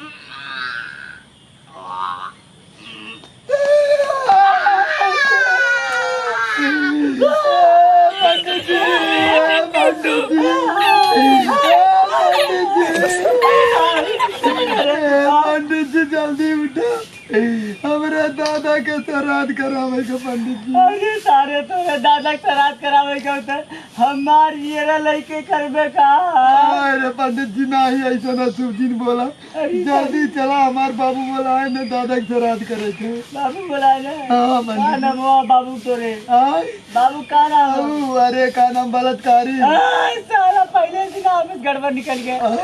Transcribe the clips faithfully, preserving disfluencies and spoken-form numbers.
पंडित जी, पंडित जी, पंडित जी, पंडित जी, जल्दी उठो। हमरे दादा के श्राद्ध करावे के पंडित जी। अरे सारे, तोरे दादा के श्राद्ध करावे के होता, हमार जियरा लइके करबे का? अरे पंडित जी, नाही, ऐसा ना शुभ दिन बोला। अरे जल्दी चला, हमार बाबू बोलाए ने, दादा के श्राद्ध करे के। बाबू बोलाए ने? हाँ, पंडित का जी। नाम हुआ बाबू तोरे? हाँ? बाबू का नाम हो? बाबू, अरे का नाम, बलात्कारी। आ, साला पहले से नाम में गड़बड़ निकल गया। हाँ।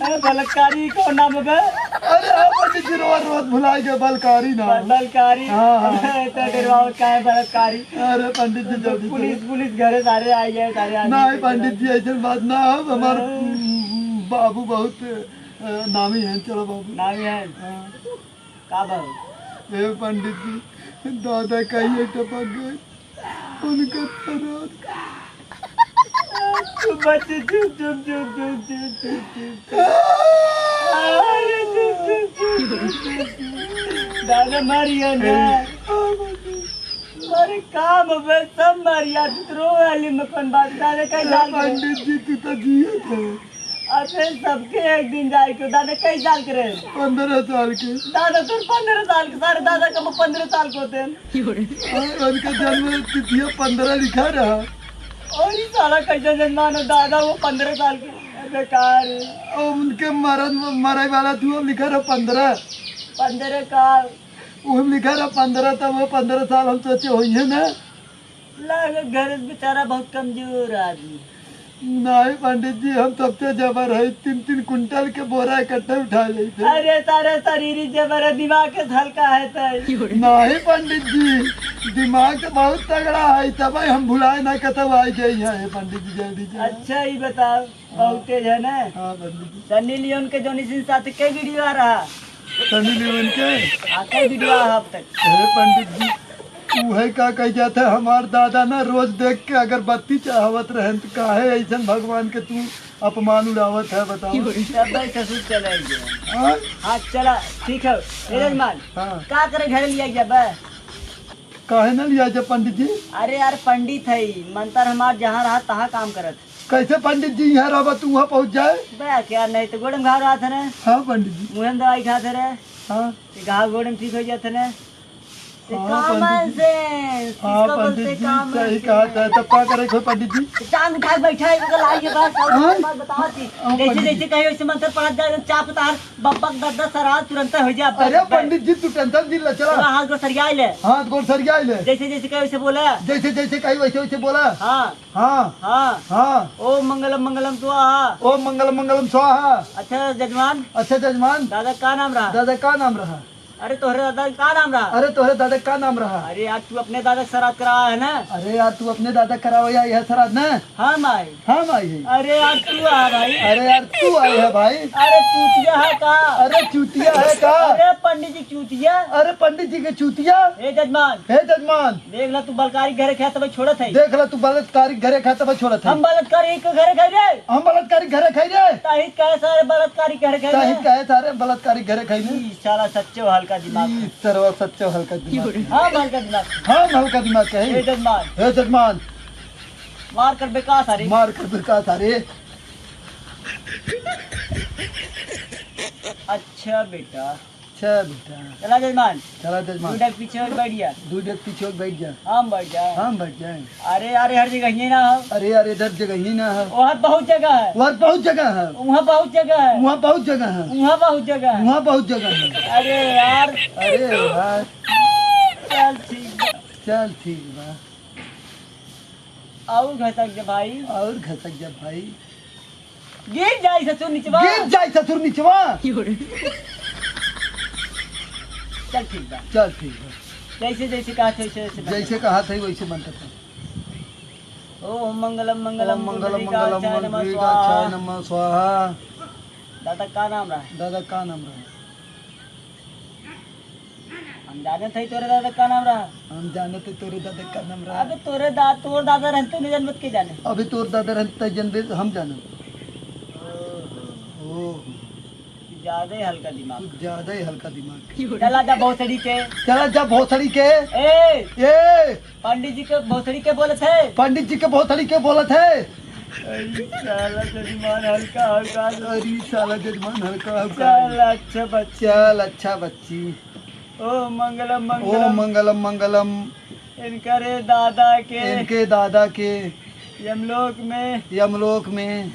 अरे बलात्कारी कौन नाम है बे? अरे हाँ, पंडित जी, रोज, रोज भुलाए गए, बलकारी नाम। बल-, बलकारी? हाँ, हाँ। अबे, तो डरवावत का है बलात्कारी? अरे पंडित जी, जल्दी पुलिस, चलो। पुलिस घरे सारे आ गए, सारे आ गए। नहीं पंडित जी, ऐसे बात ना हो, हमार हाँ। बाबू बहुत, अ, नामी है, चलो बाबू। नामी है? हाँ। का बाबू? ए पंडित जी, दादा कहिए टपक गए, उनका श्राद्ध। चुप बच्चे, चुप, चुप, चुप। अरे, चुप, चुप, चुप। दादा मर गया ना। अरे, काम अब सब मर गया, तू तो रो वाली में कौन बात? दादा कहीं ए जान गए? पंडित जी, तू तो जिए थे। अरे, सबके एक दिन जाए के। दादा कई साल के रहे? पन्द्रह साल के। दादा तोर पन्द्रह साल के, सारे दादा का पन्द्रह साल के होते हैं। और उनका जन्म तिथिया पन्द्रह लिखा रहा। और ई साला कैसे जन्मा न दादा, वो पन्द्रह साल के। बेकार है। और उनके मरन, मरे वाला तू लिखा रहा पन्द्रह। पन्द्रह का? वो लिखा रहा पन्द्रह, तब वो पन्द्रह साल हम सोचे होइए ना। लागे घर बेचारा बहुत कमजोर आदमी। नहीं पंडित जी, हम सबसे जबर है, तीन तीन कुंटल के बोरा इकट्ठे उठा लेते। अरे सारे शरीर ही जबर है, दिमाग के हल्का है तय। नहीं पंडित जी, दिमाग तो बहुत तगड़ा है, तब हम भुलाए ना कतब आ गए यहाँ है पंडित जी, जल्दी से। अच्छा ही बताओ, बहुत तेज है ना? हाँ पंडित जी। सनी लियोन के जॉनी सिंह साथ के वीडियो आ रहा? सनी लियोन के? हाँ, कई वीडियो आ रहा अब तक? अरे पंडित जी, उहे का कह जात है, हमार दादा ना रोज देख के अगरबत्ती चढ़ावत रहन, त काहे ऐसन भगवान के तू अपमान उड़ावत है, बताओ? सब भाई ससुर चले गए। हाँ? हाँ, चला, ठीक है। ए जजमान, हाँ। का करे घरे लिया गया बे? काहे ना लिया जब पंडित जी? अरे यार, पंडित है, मंतर हमार जहाँ रहा तहाँ काम करत। कैसे पंडित जी यहाँ रहबा, तू वहाँ पहुँच जाए? बे, क्या नहीं तो गोड़े में घाव रहा था ना। हाँ पंडित जी। मुँहे में दवाई खाते रहे। हाँ। ये घाव गोड़े में ठीक हो जाते ना। हाँ, common पंडित जी। Sense, हाँ, इसको पंडित बोलते जी, common sense। सही कहा था। तब का करे कोई पंडित जी? टांग उठा के बैठा है, इधर आइए बस, और हाँ? बात बताओ जी। हाँ, जैसे, पंडित जैसे जी। कहे वैसे मंत्र पढ़त जाए, चाप उतार, बब्बक दर्द सरा तुरंत हो जाए। अरे बस, पंडित जी, तू tension जिन ले, चला। चला, हाथ गोड़ सरिया ले। हाथ गोड़ सरिया ले। जैसे, जैसे कहे वैसे बोला। जैसे, जैसे कहे वैसे, वैसे बोला। हाँ। हाँ। हाँ। हाँ। ओम मंगलम मंगलम स्वाहा। ओम मंगलम मंगलम स्वाहा। अच्छा जजमान। अच्छा जजमान। दादा का नाम रहा? दादा का नाम रहा? अरे तोहरे दादा का नाम रहा? अरे तोहरे दादा का नाम रहा? अरे यार तू अपने दादा से श्राद्ध करावा है ना? अरे यार तू अपने दादा करावा या यह श्राद्ध ना? हाँ माई। हाँ माई है। अरे यार तू आ भाई। अरे यार तू आए है भाई। अरे चूतिया है का? अरे चूतिया है का? अरे पंडित जी चूतिया। अरे पंडित जी के चूतिया। हे जजमान। हे जजमान। देख ला तू बलकारी घरे खाए तब छोड़त है। देख ला तू बलात्कारी घरे खाए तब छोड़त है। हम बलात्कारी के घरे खाए रे। हम बलात्कारी घरे खाए रे। ताहित कहे सारे बलात्कारी घरे खाए रे। ताहित कहे सारे बलात्कारी घरे खाए रे। ई साला सच्चो हल्का दिमाग। ई सरवा सच्चो हल्का दिमाग। हाँ, हल्का दिमाग। हाँ, हल्का दिमाग कहे। हे जजमान। हे जजमान। मार कर बेकार सारे। मार कर बेकार सारे। अच्छा बेटा। अच्छा बेटा। चला जजमान। चला जजमान। दू डेग पीछे होके बैठ जा। दू डेग पीछे होके बैठ जा। हम बैठ जाए। हम बैठ जाए। अरे यार, हर जगह ही ना हो। अरे यार, इधर जगह ही ना हो। वहाँ बहुत जगह है। वहाँ बहुत जगह है। वहाँ बहुत जगह है। वहाँ बहुत जगह है। वहाँ बहुत जगह है। वहाँ बहुत जगह है। अरे यार। अरे यार। चल ठीक बा। चल ठीक बा। और घसक जा भाई। और घसक जा भाई। गिर जाई ससुर निचवा। गिर जाई ससुर निचवा। चल ठीक बा। चल ठीक बा। जैसे जैसे कहा थे वैसे वैसे जैसे कहा थे वैसे मंत्र था। ओम मंगलम मंगलम ओम मंगलम पुंडरीकाक्षाय मंगलम नमः पुंडरीकाक्षाय स्वाहा। नमः स्वाहा। दादा का नाम रहा? दादा का नाम रहा? हम जानत हई तोरे दादा का नाम रहा। हम जानत हई तोरे दादा का नाम रहा। अबे तोरे दा-, तोर दादा रहते नहीं जानबत के जाने? अबे तोर दादा रहते जानबे हम जानब। ओहो। ओहो। ज्यादा ही हल्का दिमाग। कुछ ज्यादा ही हल्का दिमाग। चला जा भोसड़ी के। चला जा भोसड़ी के। ए! ए! पंडित जी के भोसड़ी के बोलत है। पंडित जी के भोसड़ी के बोलत है। अरे साला जजमान हल्का हल्का। अरे साला जजमान हल्का हल्का। चल अच्छा बच्ची। चल अच्छा बच्ची। ओम मंगलम ओ मंगलम। मंगलम मंगलम। इनकरे दादा के। इनके दादा के। यमलोक में। यमलोक में।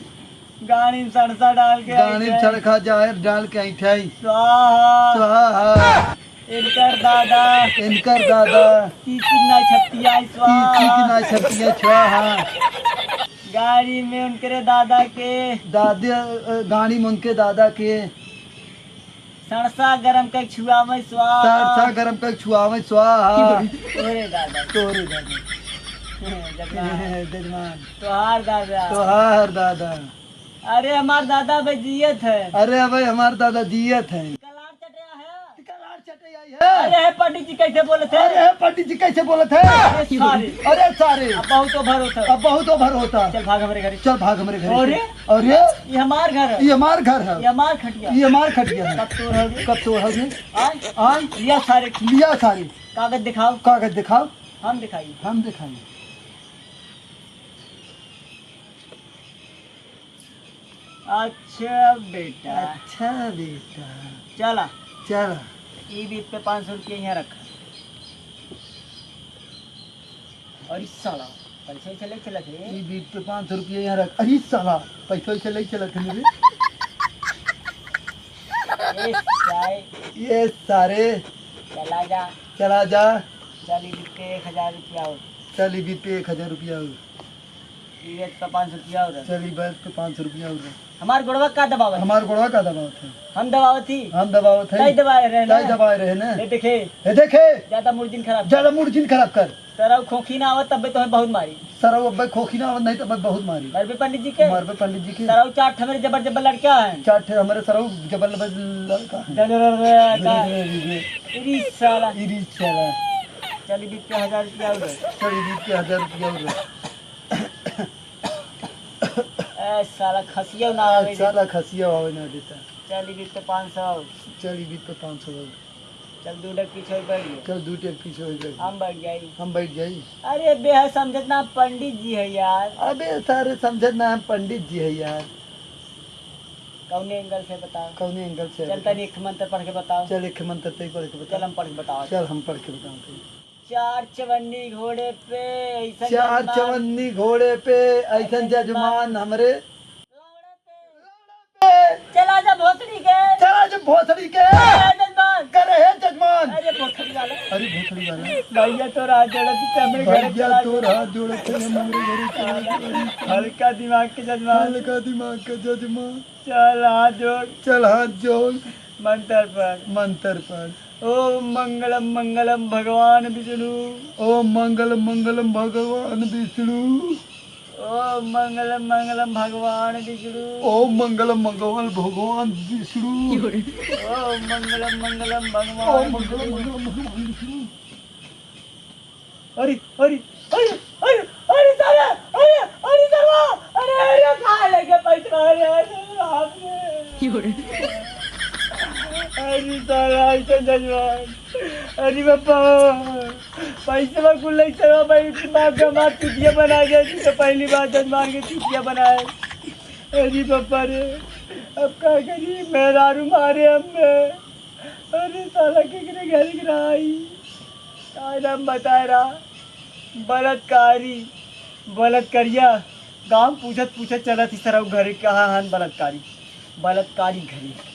गाड़ी में सड़सा डाल के गाड़ी में आई है। सड़सा जहर डाल के आई थे। स्वाहा। स्वाहा। इनकर दादा। इनकर दादा। तीसी ना छतिया स्वाहा। तीसी ना छतिया स्वाहा। गाड़ी में उनकरे दादा के। दादे, अ, गाड़ी में उनके दादा के। सड़सा गरम कइ छुआवे स्वाहा। सड़सा गरम कइ छुआवे स्वाहा। तोरे दादा। तोरे दादा। जजमान। जजमान। तोहार दादा। तोहार दादा। अरे हमार दादा अबे जियत है। अरे अबे हमार दादा जियत है। कलार चटे आया है। कलार चटे आई है। अरे हे पंडित जी कैसे बोलत है? अरे हे पंडित जी कैसे बोलत है? अरे सारे। अरे सारे। अब बहुत ओवर होता है। अब बहुत ओवर होता। चल भाग हमरे घरे। चल भाग हमरे घरे। अरे? अरे? ये हमार घर है। ये हमार घर है। ये हमार खटिया। ये हमार खटिया है। कब तोर होगे? कब तोर होगे? आय? आय? लिया सारे। लिया सारे। कागज दिखाओ। कागज दिखाओ। हम दिखाई। हम दिखाई। अच्छा बेटा। अच्छा बेटा। चला। चला। ई बीत पे पाँच सौ रुपया यहाँ रखा। अरे साला, पैसा वैसा ले चलत है। ई बीत पे पाँच सौ रुपया यहाँ रख। अरे साला, पैसा वैसा ले चलत है रे। ए सारे। ये सारे। चला जा। चला जा। चल, ई बीत पे एक हजार रुपया हो। चल, ई बीत पे एक हजार रुपया हो। ई बीत पे पाँच सौ रुपया हो रहा। चल, ई बीत पे पाँच सौ रुपया हो रहा। हमार गोड़वा का दबावत? हमार गोड़वा का दबावत है? हम दबावत ही। हम दबावत है। तय दबाए रहे ना। तय दबाए रहे ना। ये देखे। ये देखे। ज्यादा मूड जिन खराब कर। ज्यादा मूड जिन खराब कर। सरऊ खोखी ना आवत तब्बे तोहे बहुत मारी। सरऊ अब्बे खोखी ना आवत नहीं तब्बे बहुत मारी। मरबे पंडित जी के। मरबे पंडित जी के। सरऊ चार ठे मेरे जबर जबर लड़का है। चार ठे हमारे सरऊ जबर जबर लड़का है। जबर जबर लड़का। इरी साला। इरी साला। चल, ई बीत के हजार रुपया हो गए। चल, ई बीत के हजार रुपया हो गए। ए, साला खसिया ना आवे दे। साला खसिया आवे ना देता। चल, ई बीत पे पाँच सौ। चल, ई बीत पे पाँच सौ। चल, दू डेग पीछे बैठ गए। चल, दू डेग पीछे बैठ गए। हम बैठ जाई। हम बैठ जाई। अरे, बेहद समझत ना, पंडित जी है यार। अबे सारे समझत ना, हम पंडित जी है यार। कौने एंगल से बताओ? कौने एंगल से चल, बताओ? तनी एक मंत्र पढ़ के बताओ। चल, एक मंत्र तई पढ़ के बताओ। चल, हम पढ़ के बताओ। चल, हम पढ़ के बताओ तई। चार चवन्नी घोड़े पे ऐसन चार जजमान। चवन्नी घोड़े पे ऐसन ऐसन जजमान जजमान। हमरे लौड़े पे। चला जा भोसड़ी के। चला जा भोसड़ी के। करे है जजमान। करे है जजमान। अरे भोसड़ी वाला। अरे भोसड़ी वाला। भैया तोर हाथ जोड़त ही, हमरे घरे भैया चला जा। तोर हाथ जोड़त ही, हमरे घरे चला जा। हल्का दिमाग के जजमान। हल्का दिमाग के जजमान। चल हाथ जोड़। चल हाथ जोड़। मंत्र पढ़। मंत्र पढ़। ओम मंगलम मंगलम भगवान विष्णु। ओम मंगलम मंगलम भगवान विष्णु। ओम मंगलम मंगलम भगवान विष्णु। ओम मंगलम मंगलम भगवान विष्णु। ओम मंगलम मंगलम भगवान ओम मंगलम विष्णु। मंगलम भगवान विष्णु। अरे, अरे, अरे, अरे, अरे साला, अरे, अरे सरवा, अरे, अरे, कहाँ लेके पैसा, अरे, अरे, बाप रे। अरे साला, ऐसा जजमान, अरे बापा, पैसा कुल नहीं सरवा, भाई, बाप का मार चुतिया बना गया, तो पहली बार जजमान के चुतिया बनाए। अरे बापा रे, अब का करी, मेहरारू मारे हमें। अरे साला केकरे घर के रहा ई? का नाम बताए रहा? बलात्कारी, बलात्कारिया। गाँव पूछत पूछत चलत ही सरऊ घरे, कहाँ हन बलात्कारी? बलात्कारी घरे।